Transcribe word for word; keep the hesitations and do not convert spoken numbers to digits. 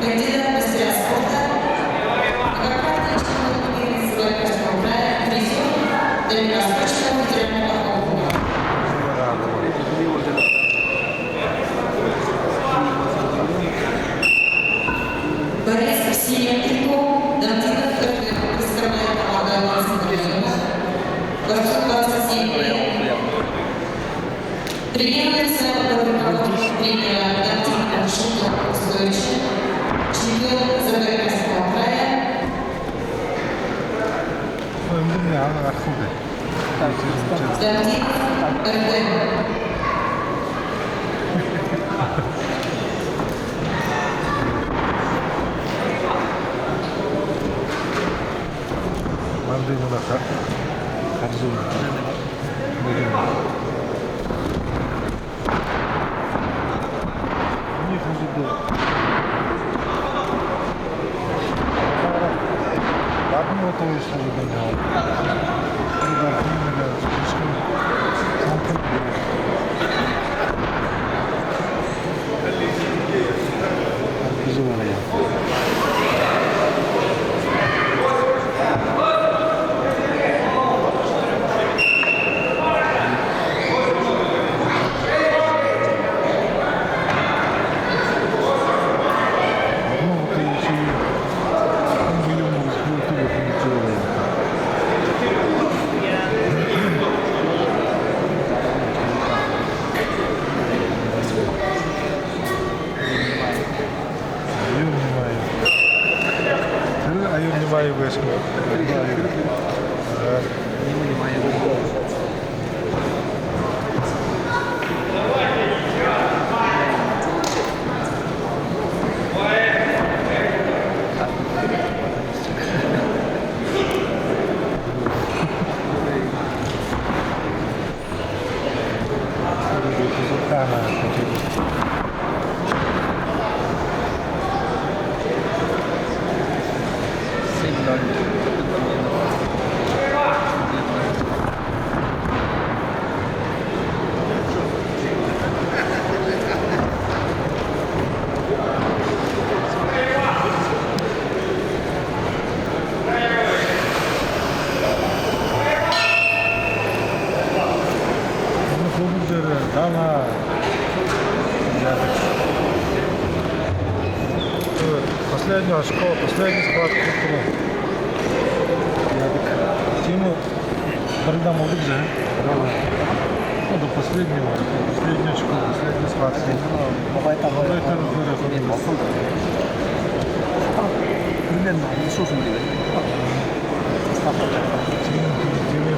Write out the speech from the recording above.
Кандидат мастера спорта, многократный чемпион мира из Забайкальского края, призёр Дальневосточного федерального округа. Борис в синем трико, Дамдинов Эрден, представляет команду Александра Леонова. Борцу двадцать семь лет. Принимается под руководством тренера Дамдинова Шутова Петровича, чемпион Забайкальского края. Дамдинов Эрден. Мандын мунаха харзуун. Мандын. Мандын хажууда. Гадна одоо ещё хажууда. Аюулнимаев. Тэрэ Аюулнимаев гээшэ гү? Аюулнимаев. Аа. Аюулнимаев. Хүбүүд дээрэ дала яадаг. Последнее очко, последняя схватка. Яадаг. Тиимэ. Барилдаан болодог даа. Ну, до последнего. Последняя очко, последняя схватка. Бабай Тарханов. Бабай Тарханов. Примерно, не слушаем тебя. Ставка. Тиимэ, тиимэ, тиимэ,